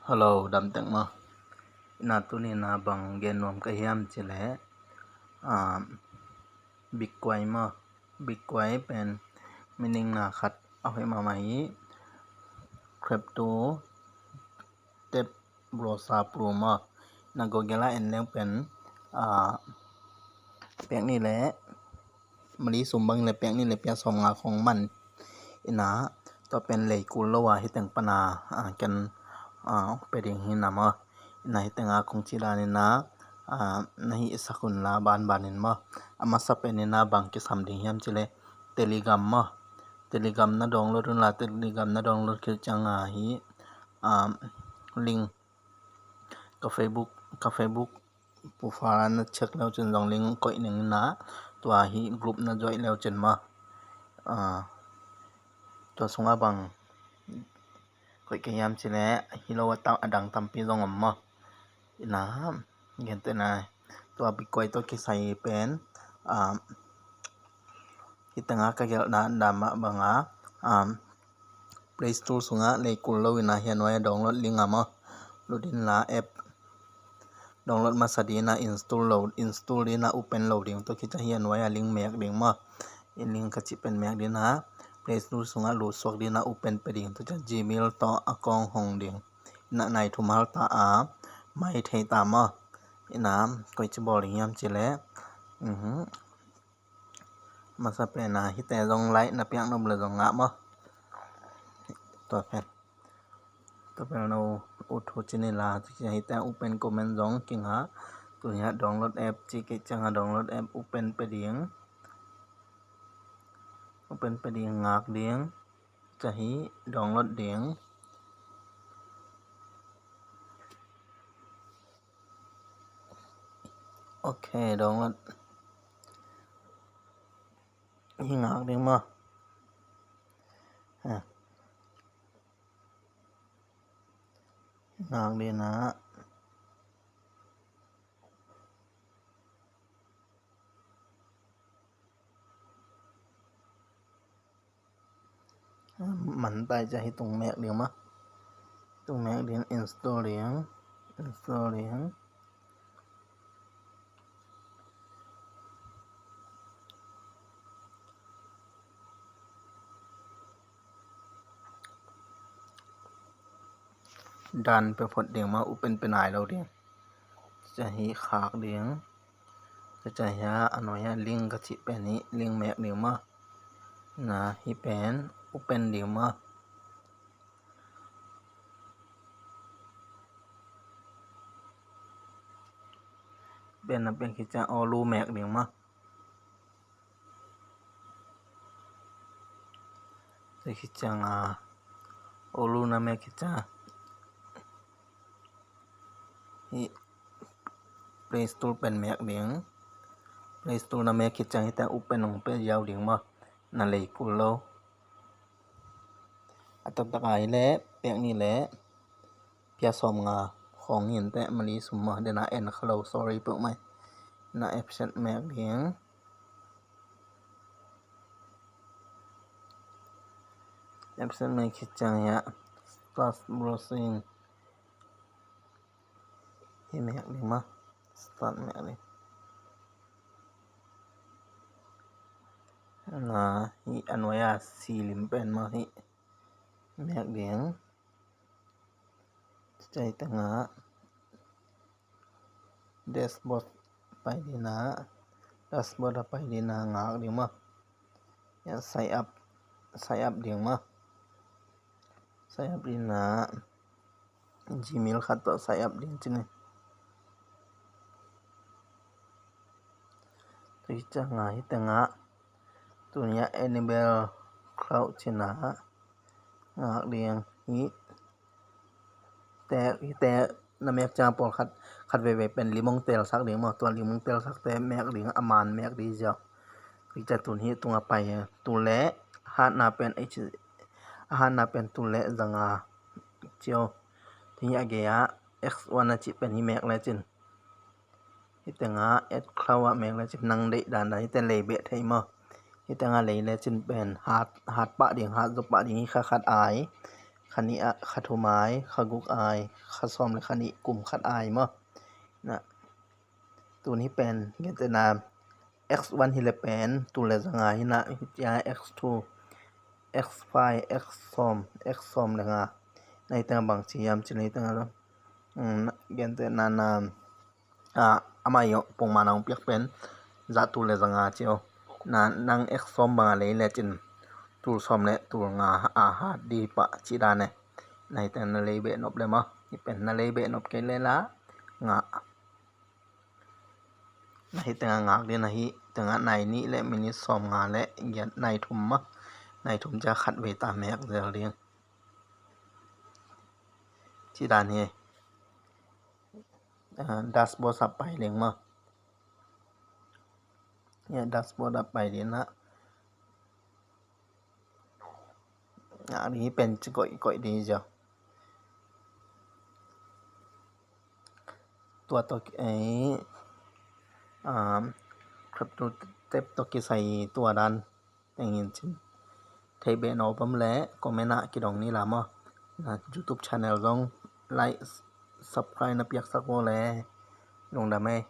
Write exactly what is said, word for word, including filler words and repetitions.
Hello, dam tek maw? Ina tuni na bang gen nuam ka hiam cih leh, ah, Bitcoin maw? Bitcoin pen meaning na khat a hoih mahmah hi. Crypto tableau software maw? Na Google ah en leng pen, ah, pek nih leh mali sum bang leh pek nih leh pia sawm nga khong man. Ina tua pen lei kul lo a hi teng pan a, ah, ken, ah, pe ding hi na maw? Ina hi teng a kong ci dan ina, ah, na hih sak un la banban in maw? A masa pen ina bang kisam ding hiam cih leh Telegram maw? Telegram na download un la, Telegram na download khit ciang a hi, ah, link ka Facebook, ka Facebook profile ah na check leu cin zong link koih ning ina, tua hi group na join leu cin maw? Ah, tua sungah bang koih ka hiam cih leh hi lo a tam, a dang tampi zong om maw? Ina, gente na tua Bitcoin tawh kisai pen, ah, hi teng a ka gelh dan dan mah bang a, um, Play Store sungah lei kul lo ina hi a nuai a download link a maw? Lut in la app. Download masa ding ina install lo, install ding ina open lo ding, tua khit ciang hi a nuai a link mek ding maw? Link ka cih pen mek ding ina Play Store sungah lut suak ding ina open pe ding, tua ciang Gmail tawh account hong ding. Ina nai thum hal ta a, mai thei ta maw? Ina koici bawl ding hiam cih leh, mhm. Masa pen a hihte zong like na piak nop leh zong ngah maw? Tua pen, tua pen lo ut thu ci ni la, hihte open comment zong kingah. Tuni a download app ci kei ciang a download app open pe ding. Open pe ding, ngak ding. Tua hi download ding. Ok, download. Hi ngak ding maw? Ha. Ngak ding na. Man tai ciang hi tung mek ding maw? Tung mek ding, install ding, install ding. Dan pe phot ding maw, open pe nai lo ding. Tua hi khak ding. Tua hi a, a nuai a link ka cih pen hi, link mek ding maw? Na hi pen open ding maw? Pen na pen khit ciang aw lu mek ding maw? Tua khit ciang a, aw lu na mek khit ciang hi Play Store pen mek ding. Play Store na mek khit ciang hihte open hong pe ziau ding maw? Na lei kul lo. A taktak a hi leh pek nih leh pia sawm nga khong hi inteh, mali sum maw, dena en kha lo, sorry peuhmah. Na absent mek ding. Absent mek khit ciang hiah start browsing. Hi mek ding maw. Start mek ding. Na hi a nuai a si lim pen maw hi. Mek ding. Cai tengah dashboard pai ding a, dashboard a pai ding a ngak ding maw. Hiah sign up, sign up ding maw. Sign up ding a Gmail khat tawh sign up ding ci ni. Tua hi ciang a hi tengah tuni a enable cloud ci a ngak ding hi. Te, hihte na mek ciang pawlkhat, khat veivei pen lim hong telsak ding maw, tua lim hong telsakte mek ding, a man mek ding ziau. Hihte tun hih tungah pai hi, tu leh hatna pen, a hatna pen tu leh zanga ciau. Tun hih a gei ah X one a cih pen hih mek lecin. Hih tengah add cloud ah mek lecin nang deih dandan hihte lei beh thei maw. Hih tengah lei lecin pen hat, hat pah ding, hat zaw pah ding hi kha khat ai. kha nih ah kha thum ai, kha guk ai, kha sawm le kha nih kum khat ai maw. Na, tuni pen gentehna X one hi le pen tul le za nga hi na, hitia X two, X five, X sawm, X sawm le nga. Na hi teng bang ci hiam ci le hi teng a lo. Gentehna na a, amah i pongman a hong piak pen za tul le za nga ci o. Na, nang X sawm bang a lei lecin tul sawm le tul nga a hat di pah ci dan e. Na hi teng na lei beh nop le maw. Hi pen na lei beh nop kei le la nga. Na hi teng a ngak di na hi teng a nai nih le minit sawm nga le giat nai thum maw. Nai thum ci a khat vei ta mek zel ding. Ci dan hi. Dashboard ah pai leng maw. Dashboard ah pai ding na. Ngak ding hi pen ci koih koih ding hi ziau. Tua tawh ei crypto tep tawh kisai tua dan tengin cin. Thei beh na om le comment ah kidong ni la maw. Na YouTube channel zong like, subscribe na piaksak vo le. Lungdam ei.